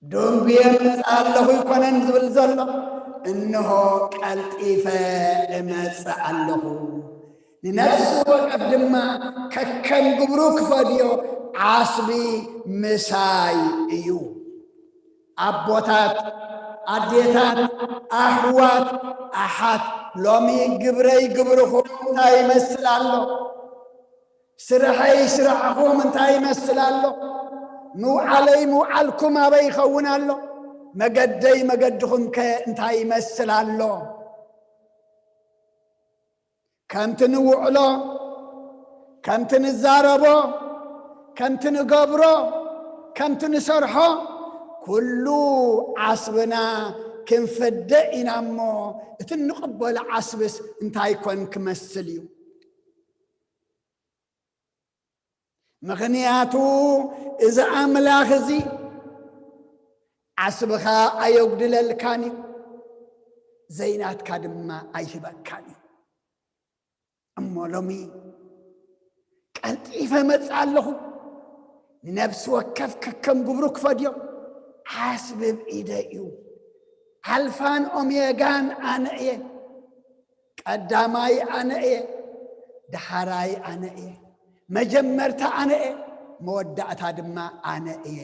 ደንጉየ እመጽእ ኣለኹ ኣይኮነን ዝብል ዘሎ፣ እንሆ ቀልጢፈ እመጽእ ኣለኹ። ንነፍሲ ወከፍ ድማ ከከም ግብሩ ክፈድዮ ዓስቢ ምሳይ እዩ። ኣቦታት፣ ኣዴታት፣ ኣሕዋት፣ ኣሓት፣ ሎሚ ግብረይ ግብርኹም እንታይ ይመስል ኣሎ? ስርሐይ ስራሕኹም እንታይ ይመስል ኣሎ? ምውዓለይ ምውዓልኩም ኣበይ ይኸውን ኣሎ? መገደይ መገድኹም ከ እንታይ ይመስል ኣሎ? ከምቲ ንውዕሎ፣ ከምቲ ንዛረቦ፣ ከምቲ ንገብሮ፣ ከምቲ ንሰርሖ፣ ኩሉ ዓስብና ክንፍደ ኢና እሞ፣ እቲ እንቕበሎ ዓስብስ እንታይ ኮን ክመስል እዩ? ምኽንያቱ እዚ ኣምላኽ እዚ ዓስብኻ ኣየጉድለልካን እዩ፣ ዘይናትካ ድማ ኣይህበካን እዩ። እሞ ሎሚ ቀልጢፈ መጽእ ኣለኹ፣ ንነፍሲ ወከፍ ከከም ግብሩ ክፈድዮ ዓስቢ ኣብ ኢደ እዩ። ኣልፋን ኦሜጋን ኣነ እየ፣ ቀዳማይ ኣነ እየ፣ ደሓራይ ኣነ እየ፣ መጀመርታ ኣነ እየ፣ መወዳእታ ድማ ኣነ እየ።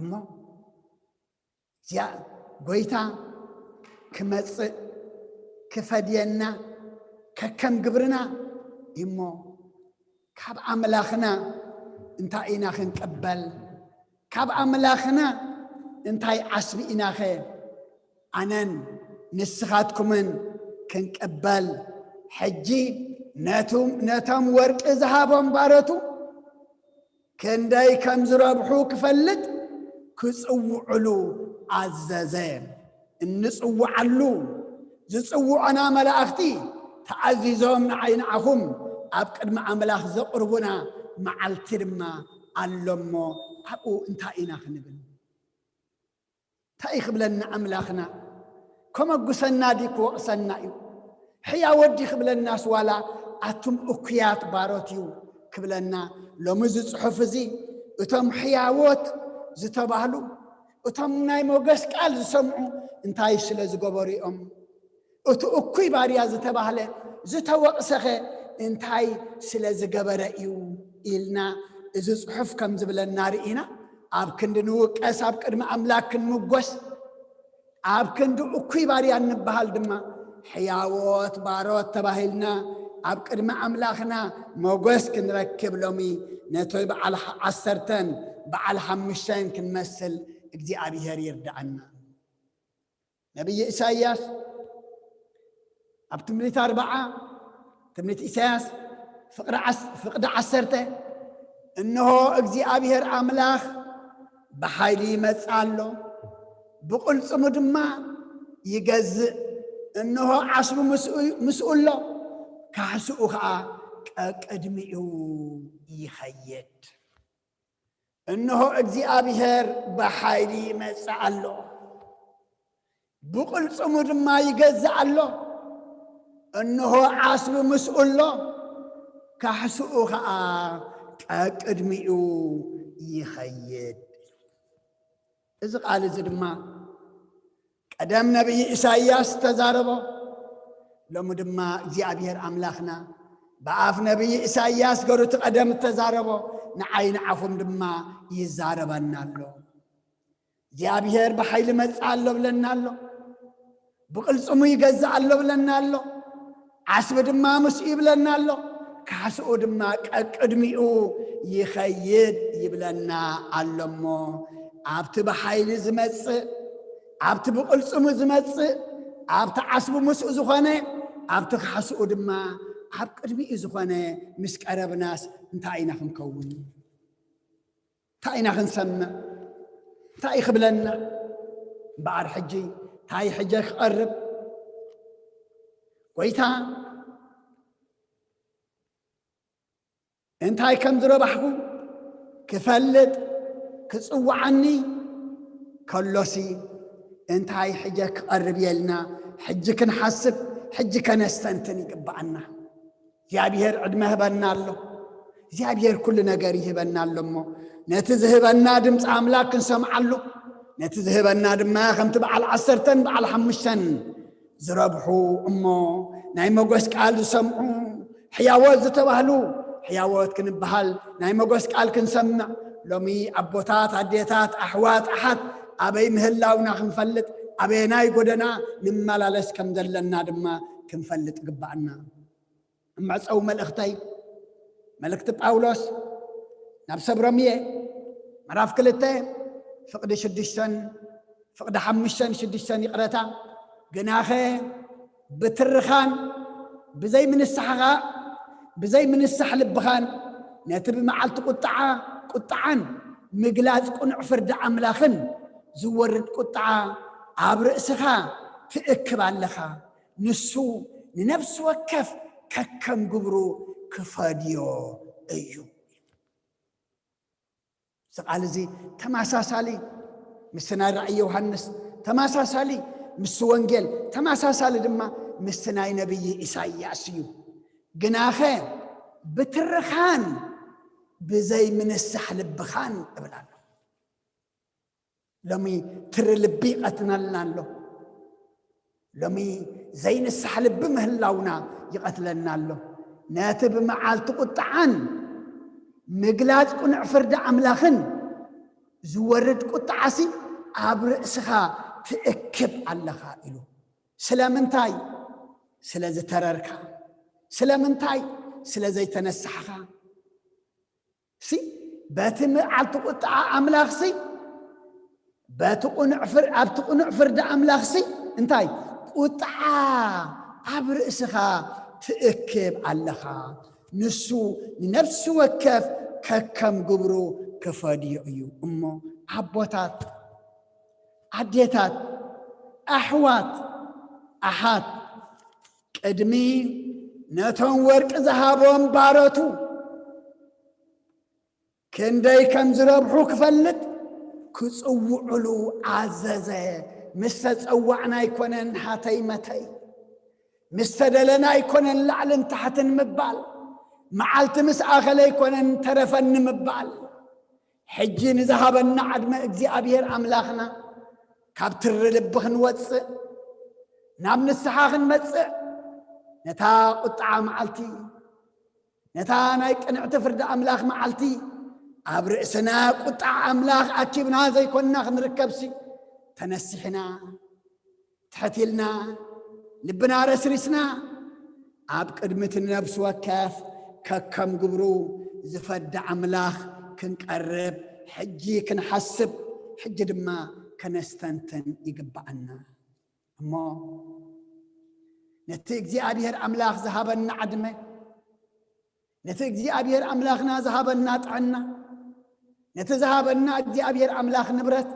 እሞ እዚኣ ጎይታ ክመጽእ ክፈድየና ከከም ግብርና እሞ፣ ካብ ኣምላኽና እንታይ ኢና ክንቅበል? ካብ ኣምላኽና እንታይ ዓስቢ ኢናኸ ኣነን ንስኻትኩምን ክንቅበል? ሕጂ ነቱም-፣ ነቶም ወርቂ ዝሃቦም ባሮቱ ክንደይ ከም ዝረብሑ ክፈልጥ ክጽውዕሉ ኣዘዘ። እንጽውዓሉ ዝጽውዖና መላእኽቲ ተኣዚዞም ንዓይ ንዓኹም ኣብ ቅድሚ ኣምላኽ ዘቕርቡና መዓልቲ ድማ ኣሎ እሞ ኣብኡ እንታይ ኢና ክንብል? እንታይ እዩ ክብለና ኣምላኽና? ከመጉሰና ድዩ ክወቕሰና እዩ? ሕያዎት ድዩ ክብለናስ ዋላ ኣቱም እኩያት ባሮት እዩ ክብለና? ሎሚ እዚ ጽሑፍ እዚ እቶም ሕያዎት ዝተባህሉ እቶም ናይ ሞገስ ቃል ዝሰምዑ እንታይ ስለ ዝገበሩ እዮም? እቲ እኩይ ባርያ ዝተባህለ ዝተወቕሰኸ እንታይ ስለ ዝገበረ እዩ ኢልና እዚ ጽሑፍ ከም ዝብለና ርኢና፣ ኣብ ክንዲ ንውቀስ ኣብ ቅድሚ ኣምላክ ክንምጎስ፣ ኣብ ክንዲ እኩይ ባርያ እንበሃል ድማ ሕያዎት ባሮት ተባሂልና ኣብ ቅድሚ ኣምላኽና ሞገስ ክንረክብ ሎሚ ነቶይ በዓል ዓሰርተን በዓል ሓሙሽተን ክንመስል እግዚኣብሔር ይርድኣና። ነቢይ ኢሳይያስ ኣብ ትንቢት ኣርብዓ፣ ትንቢት ኢሳይያስ ፍቕዲ ዓስ-፣ ፍቕዲ ዓሰርተ፣ እንሆ እግዚኣብሔር ኣምላኽ ብሓይሊ ይመጽእ ኣሎ፣ ብቕልጽሙ ድማ ይገዝእ። እንሆ ዓስቡ ምስኡ፣ ምስኡ ኣሎ፣ ካሕስኡ ኸኣ ቀቅድሚኡ ይኸይድ። እንሆ እግዚኣብሔር ብሓይሊ ይመጽእ ኣሎ፣ ብቕልጽሙ ድማ ይገዝእ ኣሎ። እንሆ ዓስቢ ምስኡ ኣሎ፣ ካሕስኡ ኸኣ ቀቅድሚኡ ይኸይድ። እዚ ቃል እዚ ድማ ቀደም ነቢይ ኢሳይያስ ዝተዛረቦ፣ ሎሚ ድማ እግዚኣብሔር ኣምላኽና ብኣፍ ነቢይ ኢሳይያስ ገሩ እቲ ቀደም እተዛረቦ ንዓይ ንዓኹም ድማ ይዛረበና ኣሎ። እግዚኣብሔር ብሓይሊ መጽእ ኣሎ ብለና ኣሎ። ብቕልጽሙ ይገዝእ ኣሎ ብለና ኣሎ። ዓስቢ ድማ ምስኡ ይብለና ኣሎ። ካሕስኡ ድማ ቀቅድሚኡ ይኸይድ ይብለና ኣሎ እሞ፣ ኣብቲ ብሓይሊ ዝመጽእ፣ ኣብቲ ብቕልጽሙ ዝመጽእ፣ ኣብቲ ዓስቡ ምስኡ ዝኾነ፣ ኣብቲ ካሕስኡ ድማ ኣብ ቅድሚኡ ዝኾነ ምስ ቀረብናስ እንታይ ኢና ክንከውን? እንታይ ኢና ክንሰምዕ? እንታይ እዩ ክብለና? እምበኣር ሕጂ እንታይ ሕጀ ክቐርብ? ጎይታ እንታይ ከም ዝረባሕኩ ክፈልጥ ክጽውዓኒ ከሎሲ፣ እንታይ ሕጀ ክቐርብ የልና ሕጂ ክንሓስብ፣ ሕጂ ከነስተንትን ይግብኣና። እግዚኣብሔር ዕድመ ህበና ኣሎ። እግዚኣብሔር ኩሉ ነገር ይህበና ኣሎ እሞ፣ ነቲ ዝህበና ድምፂ ኣምላኽ ክንሰምዓሉ፣ ነቲ ዝህበና ድማ ከምቲ በዓል ዓሰርተን በዓል ሓሙሽተን ዝረብሑ እሞ ናይ መጎስ ቃል ዝሰምዑ ሕያዎት ዝተባህሉ ሕያዎት ክንበሃል ናይ መጎስ ቃል ክንሰምዕ፣ ሎሚ ኣቦታት፣ ኣዴታት፣ ኣሕዋት፣ ኣሓት ኣበይ ምህላውና ክንፈልጥ፣ ኣበየናይ ጎደና ንመላለስ ከም ዘለና ድማ ክንፈልጥ ግባኣና። መዕጸዊ መልእኽተይ፣ መልእኽቲ ጳውሎስ ናብ ሰብ ሮምየ ምዕራፍ ክልተ ፍቕዲ ሽዱሽተን፣ ፍቕዲ ሓሙሽተን ሽዱሽተን፣ ይቕረታ፣ ግናኸ ብትርኻን ብዘይ ምንሳሕኻ፣ ብዘይ ምንሳሕ ልብኻን ነቲ ብመዓልቲ ቁጥዓ፣ ቁጥዓን ምግላጽ ቁኑዕ ፍርዲ ኣምላኽን ዝወርድ ቁጥዓ ኣብ ርእስኻ ትእክብ ኣለኻ። ንሱ ንነፍሲ ወከፍ ከከም ግብሩ ክፈድዮ እዩ። እዚ ቃል እዚ ተመሳሳሊ ምስ ናይ ራእይ ዮሃንስ፣ ተመሳሳሊ ምስ ወንጌል፣ ተመሳሳሊ ድማ ምስ ናይ ነብይ ኢሳይያስ እዩ። ግናኸ ብትርኻን ብዘይ ምንሳሕ ልብኻን እብል ኣሎ። ሎሚ ትሪ ልቢ ይቐትለና ኣሎ። ሎሚ ዘይንሳሕ ልቢ ምህላውና ይቐትለና ኣሎ። ነቲ ብመዓልቲ ቁጥዓን ምግላጽ ቁኑዕ ፍርዲ ኣምላኽን ዝወርድ ቁጥዓሲ ኣብ ርእስኻ ትእክብ ኣለኻ ኢሉ። ስለምንታይ? ስለ ዝተረርካ። ስለምንታይ? ስለ ዘይተነሳሕኻ። ሲ በቲ መዓልቲ ቁጥዓ ኣምላኽሲ፣ በቲ ቁኑዕ ፍር-፣ ኣብቲ ቁኑዕ ፍርዲ ኣምላኽሲ እንታይ? ቁጥዓ ኣብ ርእስኻ ትእክብ ኣለኻ። ንሱ ንነፍሲ ወከፍ ከከም ግብሩ ክፈድዮ እዩ። እሞ ኣቦታት፣ ኣዴታት፣ ኣሕዋት፣ ኣሓት፣ ቅድሚ ነቶም ወርቂ ዝሃቦም ባሮቱ ክንደይ ከም ዝረብሑ ክፈልጥ ክጽውዕሉ ኣዘዘ። ምስ ተጸዋዕና ኣይኮነን ሃተይ መተይ፣ ምስ ተደለና ኣይኮነን ላዕልን ታሕትን ምባል፣ መዓልቲ ምስ ኣኸለ ኣይኮነን ተረፈኒ ምባል። ሕጂ ንዝሃበና ዕድመ እግዚኣብሔር ኣምላኽና ካብ ትሪ ልቢ ክንወጽእ፣ ናብ ንስሓ ክንመጽእ፣ ነታ ቁጥዓ መዓልቲ፣ ነታ ናይ ቅንዕቲ ፍርዲ ኣምላኽ መዓልቲ፣ ኣብ ርእስና ቁጥዓ ኣምላኽ ኣኪብና ዘይኮንና ክንርከብሲ፣ ተነሲሕና፣ ትሕት ኢልና፣ ልብና ረስሪስና፣ ኣብ ቅድሚ እቲ ንነብሲ ወከፍ ከከም ግብሩ ዝፈዲ ኣምላኽ ክንቀርብ ሕጂ ክንሓስብ፣ ሕጂ ድማ ከነስተንትን ይግብኣና። እሞ ነቲ እግዚኣብሔር ኣምላኽ ዝሃበና ዕድመ፣ ነቲ እግዚኣብሔር ኣምላኽና ዝሃበና ጥዕና፣ ነቲ ዝሃበና እግዚኣብሔር ኣምላኽ ንብረት፣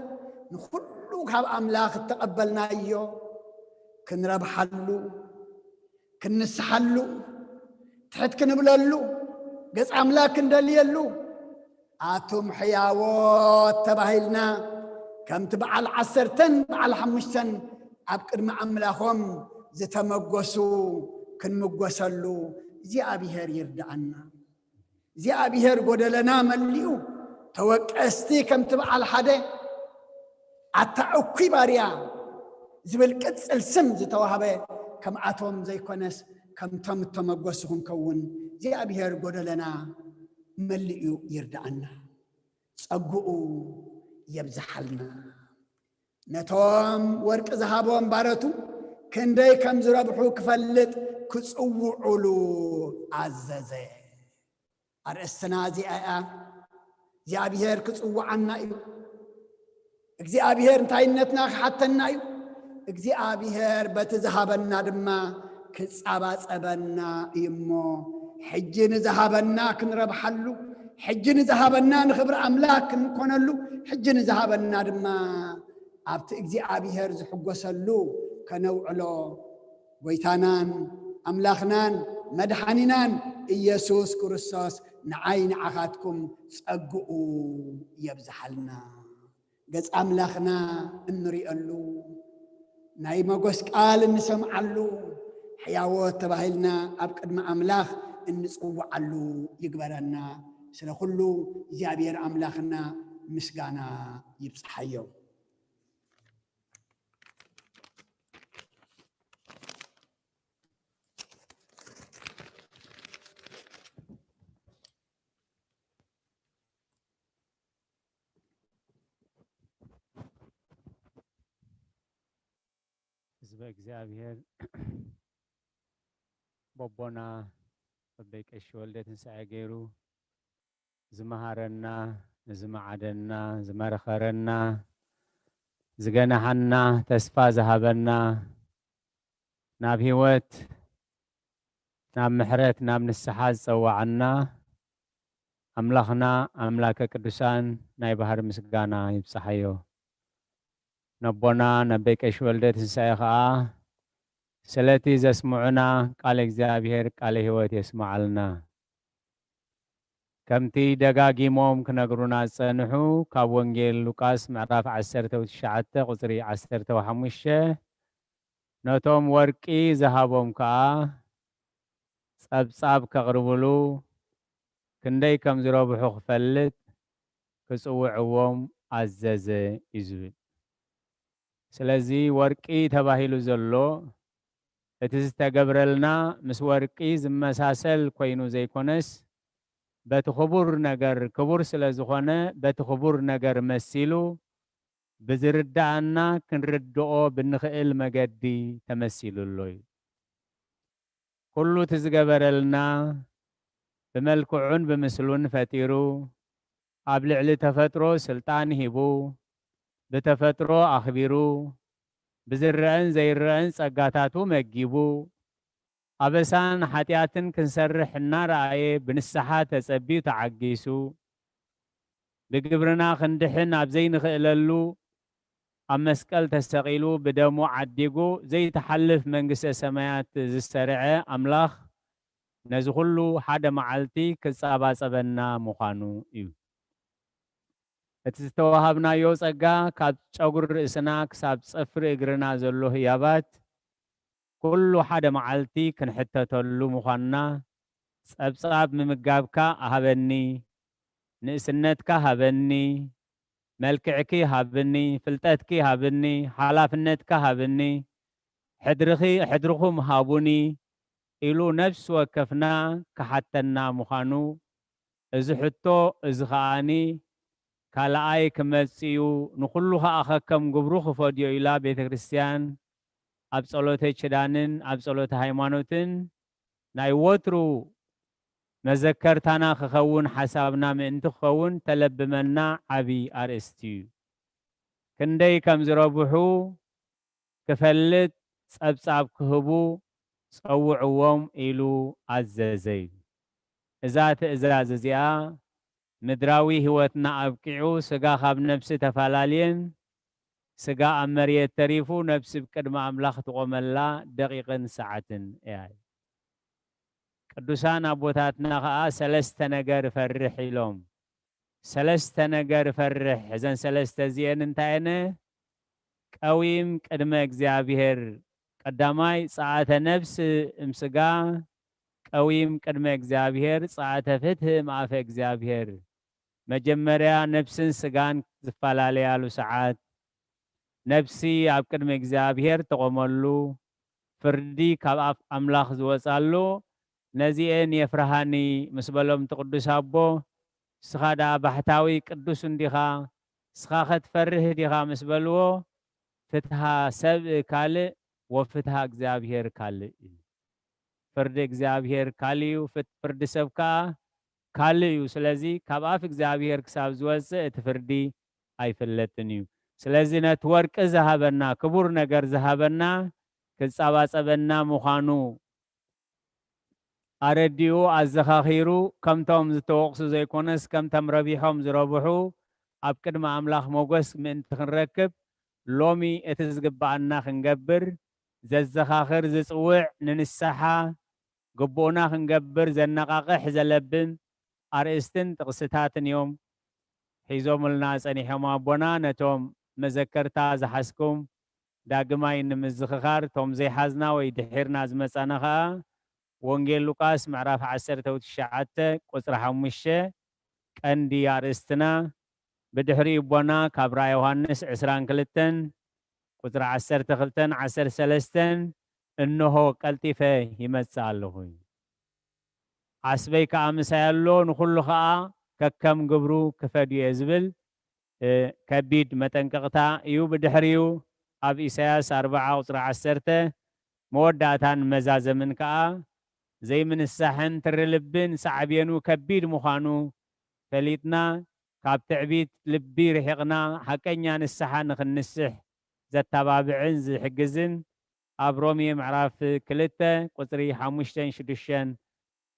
ንኹሉ ካብ ኣምላኽ እተቐበልናዮ ክንረብሓሉ፣ ክንስሓሉ፣ ትሕት ክንብለሉ፣ ገጽ ኣምላኽ ክንደልየሉ፣ ኣቱም ሕያዎት ተባሂልና፣ ከምቲ በዓል ዓሰርተን በዓል ሓሙሽተን ኣብ ቅድሚ ኣምላኾም ዝተመጎሱ ክንምጎሰሉ እግዚኣብሔር ይርድኣና። እግዚኣብሔር ጎደለና መሊኡ፣ ተወቀስቲ ከምቲ በዓል ሓደ፣ ኣታ እኩይ ባርያ ዝብል ቅጽል ስም ዝተዋህበ ከምኣቶም ዘይኮነስ፣ ከምቶም እተመጎሱ ክንከውን እግዚኣብሔር ጎደለና መሊኡ ይርድኣና። ጸግኡ የብዝሓልና። ነቶም ወርቂ ዝሃቦም ባረቱ ክንደይ ከም ዝረብሑ ክፈልጥ ክጽውዑሉ ኣዘዘ። ኣርእስትና እዚኣ እያ። እግዚኣብሔር ክጽውዓና እዩ። እግዚኣብሔር እንታይነትና ክሓተና እዩ። እግዚኣብሔር በቲ ዝሃበና ድማ ክጻባጸበና እዩ እሞ፣ ሕጂ ንዝሃበና ክንረብሓሉ፣ ሕጂ ንዝሃበና ንኽብሪ ኣምላኽ ክንኮነሉ፣ ሕጂ ንዝሃበና ድማ ኣብቲ እግዚኣብሔር ዝሕጎሰሉ ከነውዕሎ፣ ጎይታናን ኣምላኽናን መድሓኒናን ኢየሱስ ክርስቶስ ንዓይ ንዓኻትኩም ጸግኡ የብዝሓልና። ገጽ ኣምላኽና እንሪአሉ፣ ናይ መጎስ ቃል እንሰምዓሉ፣ ሕያዎት ተባሂልና ኣብ ቅድሚ ኣምላኽ እንጽውዓሉ ይግበረና። ስለ ኩሉ እግዚኣብሔር ኣምላኽና ምስጋና ይብጽሓዮ። ህዝበ እግዚኣብሔር በቦና ኣቦይ ቀሺ ወልደ ትንሳኤ ገይሩ ዝመሃረና፣ ዝመዓደና፣ ዝመርኸረና፣ ዝገናሓና፣ ተስፋ ዝሃበና፣ ናብ ህይወት፣ ናብ ምሕረት፣ ናብ ንስሓ ዝጸዋዓና ኣምላኽና ኣምላከ ቅዱሳን ናይ ባህሪ ምስጋና ይብጽሓዮ። ነቦና ነቦይ ቀሺ ወልደ ትንሳኤ ኸኣ ስለቲ ዘስምዑና ቃለ እግዚኣብሔር ቃለ ህይወት የስምዓልና። ከምቲ ደጋጊሞም ክነግሩና ዝጸንሑ ካብ ወንጌል ሉቃስ ምዕራፍ ዓሰርተ ትሽዓተ ቁጽሪ ዓሰርተ ሓሙሽተ፣ ነቶም ወርቂ ዝሃቦም ከኣ ጸብጻብ ከቕርብሉ ክንደይ ከም ዝረብሑ ክፈልጥ ክጽውዕዎም ኣዘዘ እዩ ዝብል። ስለዚ ወርቂ ተባሂሉ ዘሎ እቲ ዝተገብረልና ምስ ወርቂ ዝመሳሰል ኮይኑ ዘይኮነስ በቲ ክቡር ነገር ክቡር ስለ ዝኾነ በቲ ክቡር ነገር መሲሉ ብዝርድኣና ክንርድኦ ብንኽእል መገዲ ተመሲሉ ኣሎ እዩ። ኩሉ እቲ ዝገበረልና ብመልክዑን ብምስሉን ፈጢሩ ኣብ ልዕሊ ተፈጥሮ ስልጣን ሂቡ ብተፈጥሮ ኣኽቢሩ ብዝረአን ዘይረአን ጸጋታቱ መጊቡ ኣበሳን ሓጢኣትን ክንሰርሕ እናረኣየ ብንስሓ ተጸቢዩ ተዓጊሱ ብግብርና ክንድሕን ኣብ ዘይንኽእለሉ ኣብ መስቀል ተሰቒሉ ብደሙ ዓዲጉ ዘይትሓልፍ መንግስተ ሰማያት ዝሰርዐ ኣምላኽ ነዚ ኩሉ ሓደ መዓልቲ ክጸባጸበና ምዃኑ እዩ። እቲ ዝተዋሃብናዮ ጸጋ ካብ ጨጉሪ ርእስና ክሳብ ጽፍሪ እግርና ዘሎ ህያባት ኩሉ ሓደ መዓልቲ ክንሕተተሉ ምዃንና ጸብጻብ ምምጋብካ ሃበኒ፣ ንእስነትካ ሃበኒ፣ መልክዕኪ ሃብኒ፣ ፍልጠትኪ ሃብኒ፣ ሓላፍነትካ ሃብኒ፣ ሕድርኺ ሕድርኹም ሃቡኒ ኢሉ ነፍሲ ወከፍና ክሓተና ምዃኑ እዚ ሕቶ እዚ ከኣኒ ካልኣይ ክመጽእ እዩ፣ ንኹሉ ኸኣ ከከም ግብሩ ክፈድዮ ኢላ ቤተ ክርስቲያን ኣብ ጸሎተ ኪዳንን ኣብ ጸሎተ ሃይማኖትን ናይ ወትሩ መዘከርታና ክኸውን ሓሳብና ምእንቲ ክኸውን ተለብመና ዓቢ ኣርእስቲ እዩ። ክንደይ ከም ዝረብሑ ክፈልጥ ጸብጻብ ክህቡ ጸውዕዎም ኢሉ ኣዘዘ እዩ። እዛ ትእዛዝ እዚኣ ምድራዊ ህይወትና ኣብቂዑ ስጋ ካብ ነፍሲ ተፈላልየን ስጋ ኣብ መሬት ተሪፉ ነፍሲ ብቅድሚ ኣምላኽ ትቖመላ ደቂቕን ሰዓትን እያ። ቅዱሳን ኣቦታትና ኸኣ ሰለስተ ነገር እፈርሕ ኢሎም። ሰለስተ ነገር እፈርሕ። እዘን ሰለስተ እዚአን እንታይ እየን? ቀዊም ቅድመ እግዚኣብሔር። ቀዳማይ ጸኣተ ነፍስ እምስጋ ቀዊም ቅድመ እግዚኣብሔር ጸኣተ ፍትህ እምኣፈ እግዚኣብሔር። መጀመርያ ነፍስን ስጋን ዝፈላለያሉ ሰዓት፣ ነፍሲ ኣብ ቅድሚ እግዚኣብሔር ትቖመሉ፣ ፍርዲ ካብ ኣፍ ኣምላኽ ዝወጻሉ፣ ነዚኤን የፍርሃኒ ምስ በሎም እቲ ቅዱስ ኣቦ፣ ንስኻ ደኣ ባሕታዊ ቅዱስ እንዲኻ፣ ንስኻ ከ ትፈርህ ዲኻ ምስ በልዎ፣ ፍትሃ ሰብእ ካልእ ወፍትሃ እግዚኣብሔር ካልእ እዩ። ፍርዲ እግዚኣብሔር ካልእ እዩ፣ ፍት-፣ ፍርዲ ሰብ ከኣ ካልእ እዩ። ስለዚ ካብ ኣፍ እግዚኣብሔር ክሳብ ዝወጽእ እቲ ፍርዲ ኣይፍለጥን እዩ። ስለዚ ነቲ ወርቂ ዝሃበና፣ ክቡር ነገር ዝሃበና፣ ክጻባጸበና ምዃኑ ኣረዲኡ ኣዘኻኺሩ፣ ከምቶም ዝተወቕሱ ዘይኮነስ ከምቶም ረቢሖም ዝረብሑ ኣብ ቅድሚ ኣምላኽ ሞገስ ምእንቲ ክንረክብ ሎሚ እቲ ዝግብኣና ክንገብር ዘዘኻኽር ዝጽውዕ ንንስሓ ግቡእና ክንገብር ዘነቓቕሕ ዘለብም ኣርእስትን ጥቕስታትን እዮም ሒዞምልና ጸኒሖም ኣቦና። ነቶም መዘከርታ ዝሓዝኩም ዳግማይ ንምዝኽኻር፣ እቶም ዘይሓዝና ወይ ድሒርና ዝመጻና ኸኣ ወንጌል ሉቃስ ምዕራፍ ዓሰርተ ትሽዓተ ቁጽሪ ሓሙሽተ ቀንዲ ኣርእስትና። ብድሕሪኡ ኣቦና ካብ ራእይ ዮሃንስ ዕስራን ክልተን ቁጽሪ ዓሰርተ ክልተን ዓሰርተ ሰለስተን፣ "እንሆ ቀልጢፈ ይመጽእ ኣለኹ፣ ዓስበይ ከኣ ምሳይ ኣሎ፣ ንኹሉ ኸኣ ከከም ግብሩ ክፈድዮ እየ" ዝብል እ፣ ከቢድ መጠንቀቕታ እዩ። ብድሕሪኡ ኣብ ኢሳያስ ኣርብዓ ቁጽሪ ዓሰርተ፣ መወዳእታን መዛዘምን ከኣ ዘይምንሳሕን ትሪ ልብን ሳዕቤኑ ከቢድ ምዃኑ ፈሊጥና፣ ካብ ትዕቢት ልቢ ርሒቕና ሓቀኛ ንስሓ ንኽንስሕ ዘተባብዕን ዝሕግዝን፣ ኣብ ሮሜ ምዕራፍ ክልተ ቁጽሪ ሓሙሽተን ሽዱሽተን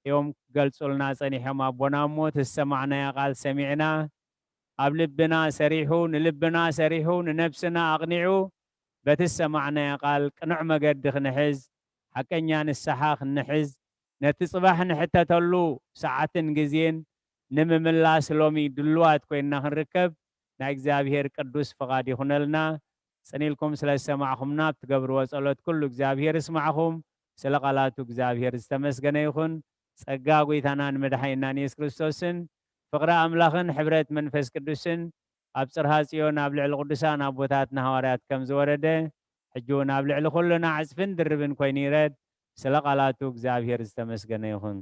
እዮም ክገልጹልና ጸኒሖም ኣቦና። እሞ እቲ ዝሰማዕናዮ ቃል ሰሚዕና፣ ኣብ ልብና ሰሪሑ፣ ንልብና ሰሪሑ፣ ንነብስና ኣቕኒዑ፣ በቲ ዝሰማዕናዮ ቃል ቅኑዕ መገዲ ክንሕዝ፣ ሓቀኛ ንስሓ ክንሕዝ፣ ነቲ ጽባሕ ንሕተተሉ ሰዓትን ግዜን ንምምላስ ሎሚ ድሉዋት ኮይንና ክንርከብ ናይ እግዚኣብሔር ቅዱስ ፍቓድ ይኹነልና። ጽን ኢልኩም ስለ ዝሰማዕኹምና፣ ኣብ ትገብርዎ ጸሎት ኩሉ እግዚኣብሔር ይስማዕኹም። ስለ ቃላቱ እግዚኣብሔር ዝተመስገነ ይኹን። ጸጋ ጐይታናን መድሓኒናን የሱስ ክርስቶስን ፍቕሪ ኣምላኽን ሕብረት መንፈስ ቅዱስን ኣብ ጽርሃ ጽዮን ኣብ ልዕሊ ቅዱሳን ኣቦታትና ሃዋርያት ከም ዝወረደ፣ ሕጂ እውን ኣብ ልዕሊ ኩልና ዕጽፍን ድርብን ኮይኑ ይረድ። ስለ ቃላቱ እግዚኣብሔር ዝተመስገነ ይኹን።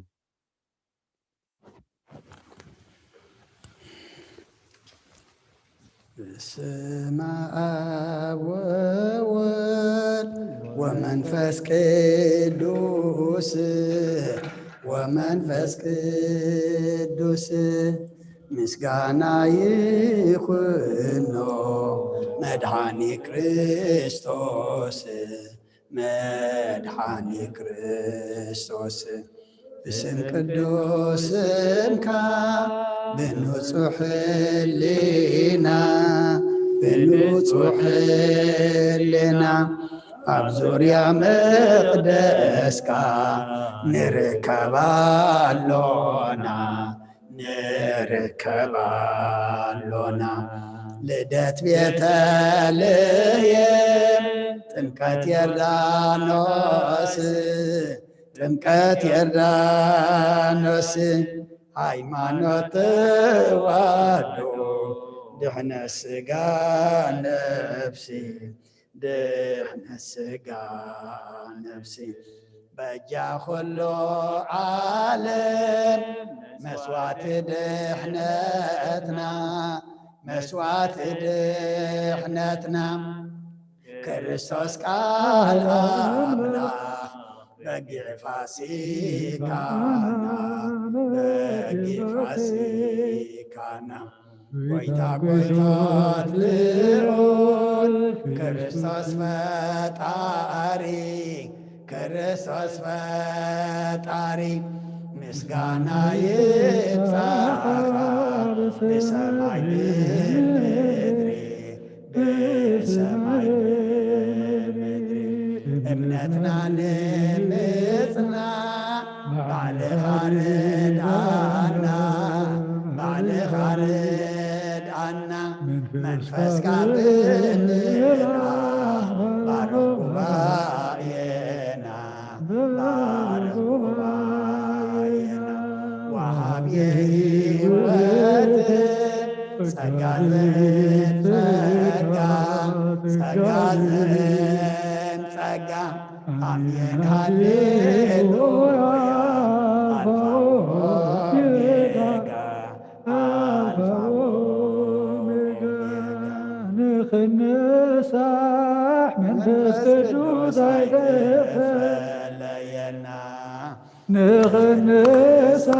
በስመ አብ ወወልድ ወመንፈስ ቅዱስ፣ ወመንፈስ ቅዱስ ምስጋና ይኹኖ መድኃኒ ክርስቶስ። መድኃኒ ክርስቶስ፣ ብስም ቅዱስ ስምካ፣ ብንጹሕ ህሊና፣ ብንጹሕ ህሊና፣ ኣብ ዙርያ መቕደስካ ንርከብ ኣሎና። ንርከብ ኣሎና። ልደት ቤተልሔም፣ ጥምቀት ዮርዳኖስ፣ ጥምቀት ዮርዳኖስ፣ ሃይማኖት ተዋህዶ፣ ድሕነት ሥጋ ነፍሲ፣ ድሕነት ሥጋ ነፍሲ፣ በጃ ኹሉ ዓለም መስዋዕቲ ድሕነትና፣ መስዋዕቲ ድሕነትና፣ ክርስቶስ ቃል ኣምላኽ በጊዕ ፋሲካና፣ በጊዕ ፋሲካና። ጐይታ ጐይታት ልዑል ክርስቶስ ፈጣሪ፣ ክርስቶስ ፈጣሪ፣ ምስጋና ይብጻኻ ብሰማይ ብምድሪ፣ ብሰማይ ብምድሪ። እምነትና ንምጽና ባዕልኻ ርድኣና፣ ባዕልኻ ርድኣና። መንፈስካ ብምልኣኽ ባርኽ ጉባኤና፣ ባርኽ ጉባኤና። ወሃብየ ሕይወት ጸጋ ዘእም ጸጋ፣ ጸጋ ዘእም ጸጋ። ኣሜን ሃሌሉያ፣ ኣልፋ ኦሜጋ፣ ኣልፋ ኦሜጋ። ንኽንሳሕ መንፈስ ቅዱስ ኣይተፈለየና። ንኽንሳሕ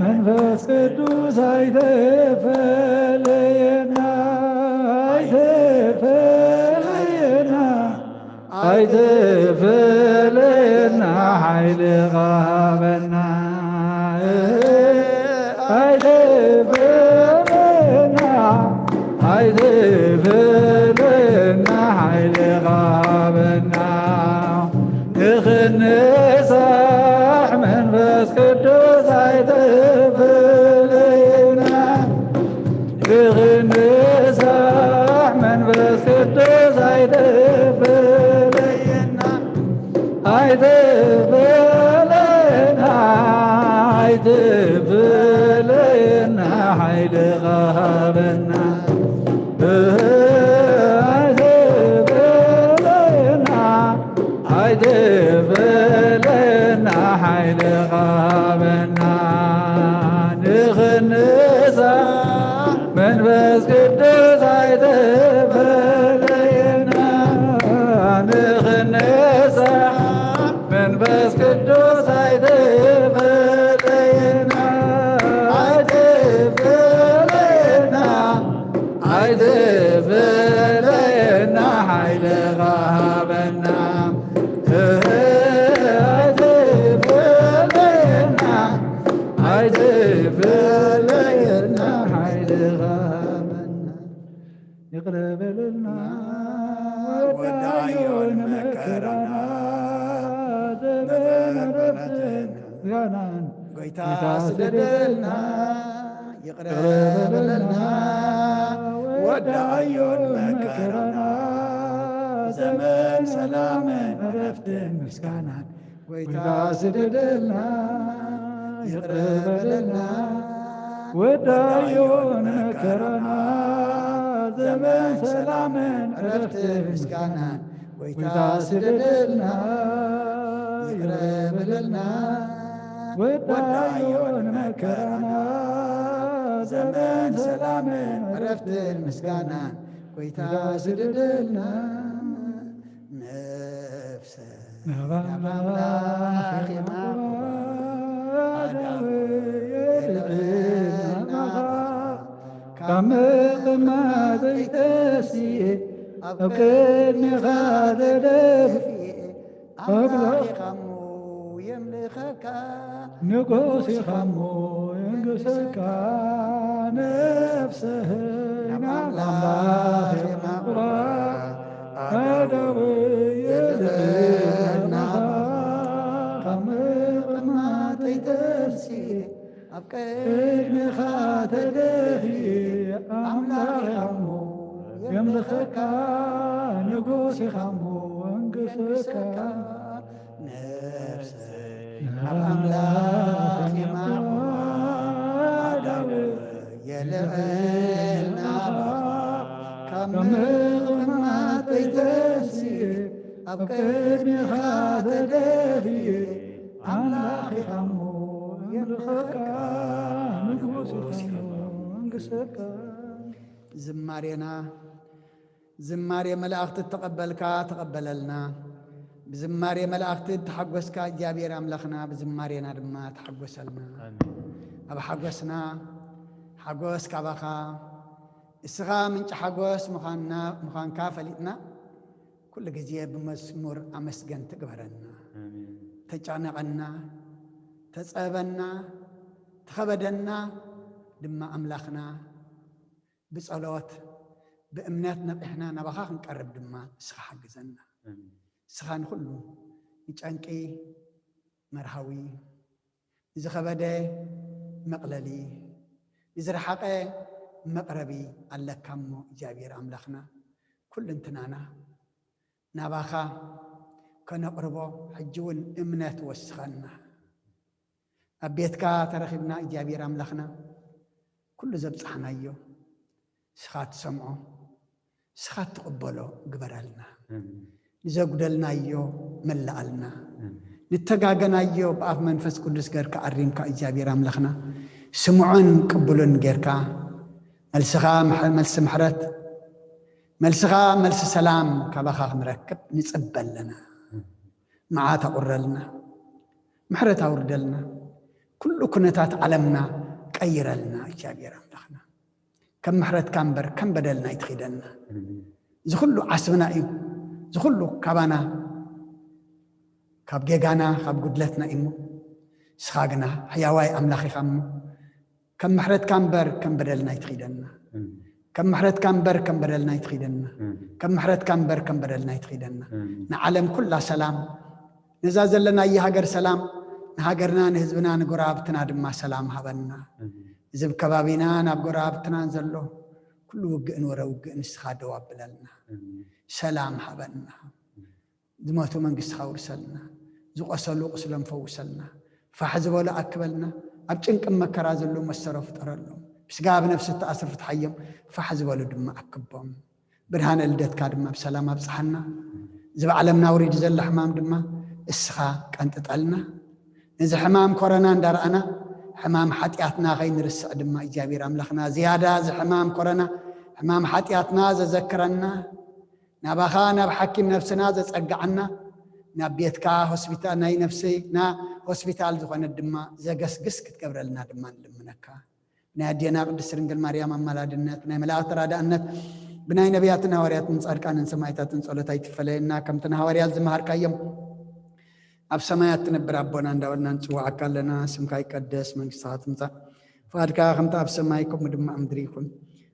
መንፈስ ቅዱስ ኣይተፈለየና፣ ኣይተፈለየና፣ ኣይተፈለየና፣ ሓይሊ ሃበና፣ ኣይተፈለየና፣ ኣይተፈለየና፣ ሓይሊ ሃበና። ንኽንሳሕ መንፈስ ቅዱስ ኣይተፈለየና። ንኽንሳሕ መንፈስ ቅዱስ ኣይተፈለየና። ኣይተፈለየና፣ ሓይልኻ ሃበና። ኣይትበለየና፣ ኣይትበለየና፣ ሓይልኻ ሃበና። ንኽንሳ መንፈስ ቅዱስ ኣይትበለየና። ንኽንሳ መንፈስ ቅዱስ ኣይትበለየና፣ ኣይትበለየና፣ ኣይትበለየና፣ ሓይልኻ ሃበና። ኣይትበለየና፣ ኣይትበለየና፣ ሓይልኻ ሃበና። ይቕረ በለልና ወዳዮ ንመከራና፣ ዘበነ ምሕረትን ምስጋናን ጎይታ ስደደልና። ይቕረ በለልና ወዳዮ ንመከራና፣ ዘመን ሰላምን ዕረፍትን ምስጋናን ጎይታ ስደደልና። ይቕረ በለልና ወዳዮ ንመከራና፣ ዘመን ሰላምን ዕረፍትን ምስጋናን ጎይታ ስደደልና። ይቕረ በለልና ወዳዮ ንመከራና፣ ዘመን ሰላምን ዕረፍትን ምስጋናን ጎይታ ስደደልና። ነፍሰ ናብ ኣምላኽ የማቕዋ፣ ኣዳም የልዕል ናባኻ። ካብ ምቕማጠይ ተንሲኤ ኣብ ቅድሜኻ ተደፊኤ፣ ኣምላኽ ኢኻ እሞ የምልኸካ። ንጉስ ኢኻ እሞ የንግሰካ። ነፍሰይ ናብ ኣምላኽ የማቕዋ፣ ኣእዳወይ የልዕል ናባኻ። ካብ ምቕማጠይ ተንሲኤ ኣብ ቅድሜኻ ተደፊኤ፣ ኣምላኽ ኢኻ እሞ የምልኸካ። ንጉስ ኢኻ እሞ የንግሰካ። ነፍሰይ ናብ ኣምላኽ የማቕዋ፣ ኣእዳወይ የልዕል ናባኻ። ካብ ምቕማጠይ ተንሲኤ ኣብ ቅድሜኻ ተደፊኤ፣ ኣምላኽ ኢኻ እሞ የምልኸካ። ንጉስ ኢኻ እሞ የንግሰካ። ዝማሬና ዝማሬ መላእኽቲ እተቐበልካ ተቐበለልና። ብዝማሬ መላእኽቲ እተሓጎስካ እግዚኣብሔር ኣምላኽና ብዝማሬና ድማ ተሓጎሰልና። ኣሜን። ኣብ ሓጎስና ሓጎስ ካባኻ፣ እስኻ ምንጪ ሓጎስ ምዃንና፣ ምዃንካ ፈሊጥና፣ ኩሉ ግዜ ብመዝሙር ኣመስገንቲ ግበረና። ኣሜን። ተጨነቐና፣ ተጸበና፣ ተኸበደና ድማ ኣምላኽና ብጸሎት ብእምነት ነቒሕና ናባኻ ክንቀርብ ድማ እስኻ ሓግዘና። ኣሜን። እስኻ ንኹሉ ንጨንቂ መርሃዊ፣ ንዝኸበደ መቕለሊ፣ ንዝረሓቐ መቕረቢ ኣለካ እሞ እግዚኣብሔር ኣምላኽና ኩልንትናና ናባኻ ከነቕርቦ ሕጂ እውን እምነት ወስኸና። ኣብ ቤትካ ተረኺብና እግዚኣብሔር ኣምላኽና ኩሉ ዘብጻሕናዮ እስኻ ትሰምዖ፣ እስኻ ትቕበሎ ግበረልና። ኣሜን። ንዘጉደልናዮ መላኣልና። ኣሜን። ንተጋገናዮ ብኣፍ መንፈስ ቅዱስ ጌርካ ኣሪምካ እግዚኣብሔር ኣምላኽና ስምዑን ቅቡልን ጌርካ መልስኻ ምሕ-፣ መልሲ ምሕረት፣ መልስኻ መልሲ ሰላም ካባኻ ክንረክብ ንጽበ ኣለና። ኣሜን። መዓት ኣቑረልና፣ ምሕረት ኣውርደልና፣ ኩሉ ኩነታት ዓለምና ቀይረልና እግዚኣብሔር ኣምላኽና። ከም ምሕረትካ እምበር ከም በደልና ኣይትኺደና። ኣሜን። እዚ ኩሉ ዓስብና እዩ፣ እዚ ኩሉ ካባና፣ ካብ ጌጋና፣ ካብ ጉድለትና እዩ እሞ፣ ንስኻ ግና ሕያዋይ ኣምላኽ ኢኻ እሞ፣ ከም ምሕረትካ እምበር ከም በደልና ኣይትኺደና። ኣሜን። ከም ምሕረትካ እምበር ከም በደልና ኣይትኺደና። ኣሜን። ከም ምሕረትካ እምበር ከም በደልና ኣይትኺደና። ኣሜን። ንዓለም ኩላ ሰላም፣ ነዛ ዘለናያ ሃገር ሰላም፣ ንሃገርና፣ ንህዝብና፣ ንጎረባብትና ድማ ሰላም ሃበና። ኣሜን። እዚ ኣብ ከባቢናን ኣብ ጎረባብትናን ዘሎ ኩሉ ውግእን ወረ ውግእን ንስኻ ደው ኣብለልና። ኣሜን። ሰላም ሃበና። ዝሞቱ መንግስትኻ ውርሰልና። ዝቆሰሉ ቁስሎም ፈውሰልና። ፋሕ ዝበሉ ኣክበልና። ኣብ ጭንቅን መከራ ዘለዉ መሰሮ ፍጠረሎም። ብስጋ ብነፍሲ እተኣስሩ ፍትሓዮም፣ ፋሕ ዝበሉ ድማ ኣክቦም። ብርሃነ ልደትካ ድማ ብሰላም ኣብጽሓና። እዚ ብዓለምና ውሪዱ ዘሎ ሕማም ድማ እስኻ ቀንጥጠልና። ነዚ ሕማም ኮረና እንዳረኣና ሕማም ሓጢኣትና ከይንርስዕ ድማ እግዚኣብሔር ኣምላኽና ዝያዳ እዚ ሕማም ኮረና ሕማም ሓጢኣትና ዘዘክረና፣ ናባኻ ናብ ሓኪም ነፍስና ዘጸግዓና፣ ናብ ቤትካ ሆስፒታል ናይ ነፍስና ሆስፒታል ዝኾነት ድማ ዘገስግስ ክትገብረልና ድማ ንልምነካ። ብናይ ኣዴና ቅድስት ድንግል ማርያም ኣማላድነት፣ ብናይ መላእኽቲ ተራዳእነት፣ ብናይ ነቢያትን ሃዋርያትን ጻድቃንን ሰማዕታትን ጸሎት ኣይትፈለየና። ከምቲ ንሃዋርያት ዝመሃርካዮም ኣብ ሰማያት ትነብር ኣቦና እንዳበልና ንጽውዓካ ኣለና። ስምካ ይቀደስ፣ መንግስትኻ ትምጻእ፣ ፍቓድካ ከምቲ ኣብ ሰማይ ከምኡ ድማ ኣብ ምድሪ ይኹን።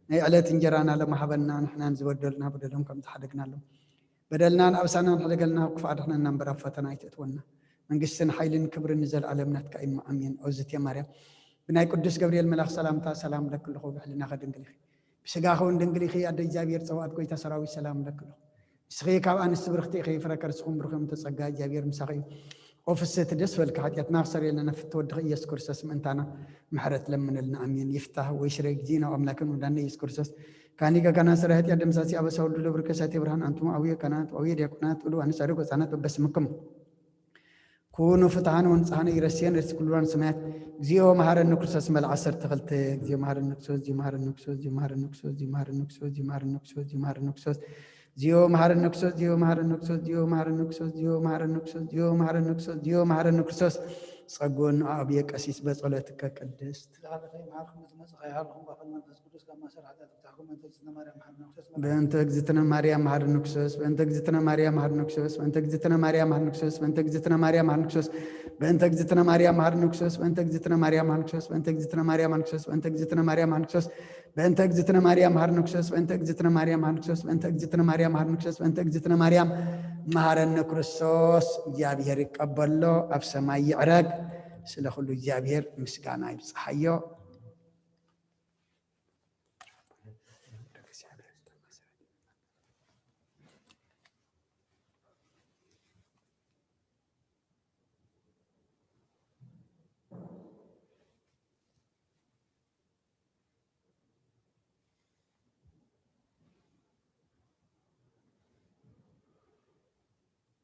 ናይ ዕለት እንጀራና ሎሚ ሃበና፣ ንሕናን ዝበደሉና በደሎም ከም ዝሓደግናሎም በደልናን ኣበሳናን ሕደገልና፣ ክፉእ ኣድሕነና እምበር ኣብ ፈተና ኣይተእትወና። መንግስትን ሓይልን ክብርን ንዘለኣለም ናትካ እዩ፣ ኣሜን። ኦዝቴ ማርያም፣ ብናይ ቅዱስ ገብርኤል መልኣኽ ሰላምታ ሰላም እብለኪ ኣለኹ። ብሕልናኺ ድንግል ኢኺ፣ ብስጋኺ እውን ድንግል ኢኺ። ኣደ እግዚኣብሔር ጸባኦት፣ ጎይታ ሰራዊት፣ ሰላም እብለኪ ኣለኹ። ንስኺ ካብ ኣንስቲ ብርኽቲ ኢኺ፣ ፍረ ከርስኺ እውን ብሩኽ እዩ፣ ጸጋ እግዚኣብሔር ምሳኺ እዩ። ኦ ፍስሕቲ ደስ በልኪ፣ ሓጢኣትና ክሰርየልና ፍትወድኺ ኢየሱስ ክርስቶስ ምእንታና ምሕረት ለምንልና፣ ኣሜን። ይፍታህ ወይ ሽረ ጊዜ ናብ ኣምላክን ወዳነ ኢየሱስ ክርስቶስ ካኒ ገጋና ስረ ኃጢአት ደምሳሲ አበሳ ወልዱ ለብርከ ሳቴ ብርሃን አንቱም አቡየ ካህናት ወአቡየ ዲያቆናት ወሉ አነሳደጎ ሕፃናት በበስምክም ኩኑ ፍትሐነ ወንጽሐነ ኢረስየን ርእስ ኩሉ ሰማያት። እግዚኦ መሐረነ ክርስቶስ መልዓ ዐሰርተ ክልተ። እግዚኦ መሐረነ ክርስቶስ፣ እግዚኦ መሐረነ ክርስቶስ፣ እግዚኦ መሐረነ ክርስቶስ፣ እግዚኦ መሐረነ ክርስቶስ፣ እግዚኦ መሐረነ ክርስቶስ፣ እግዚኦ መሐረነ ክርስቶስ፣ እግዚኦ መሐረነ ክርስቶስ፣ እግዚኦ መሐረነ ክርስቶስ፣ እግዚኦ መሐረነ ክርስቶስ፣ እግዚኦ መሐረነ ክርስቶስ፣ እግዚኦ መሐረነ ክርስቶስ። ጸግወኑ አብየ ቀሲስ በጸሎትከ ቅድስት። ስለ ኃጢአተይ መሓርኩም ዝመጽእ ከይሃልኹም ባፈል መንፈስ ቅዱስ ካብ ማእሰር ኃጢአት ፍታሕኩም በእንተ እግዝእትነ ማርያም መሓረነ ክርስቶስ። በእንተ እግዝእትነ ማርያም መሓረነ ክርስቶስ፣ በእንተ እግዝእትነ ማርያም መሓረነ ክርስቶስ፣ በእንተ እግዝእትነ ማርያም መሓረነ ክርስቶስ፣ በእንተ እግዝእትነ ማርያም መሓረነ ክርስቶስ፣ በእንተ እግዝእትነ ማርያም መሓረነ ክርስቶስ፣ በእንተ እግዝእትነ ማርያም መሓረነ ክርስቶስ፣ በእንተ እግዝእትነ ማርያም መሓረነ ክርስቶስ፣ በእንተ እግዝእትነ ማርያም መሓረነ ክርስቶስ፣ በእንተ እግዝእትነ ማርያም መሓረነ ክርስቶስ፣ በእንተ እግዝእትነ ማርያም መሓረነ ክርስቶስ፣ በእንተ እግዝእትነ ማርያም መሓረነ ክርስቶስ፣ እግዚኣብሔር ይቀበሎ፣ ኣብ ሰማይ ይዕረግ። ስለ ኩሉ እግዚኣብሔር ምስጋና ይብጽሓዮ።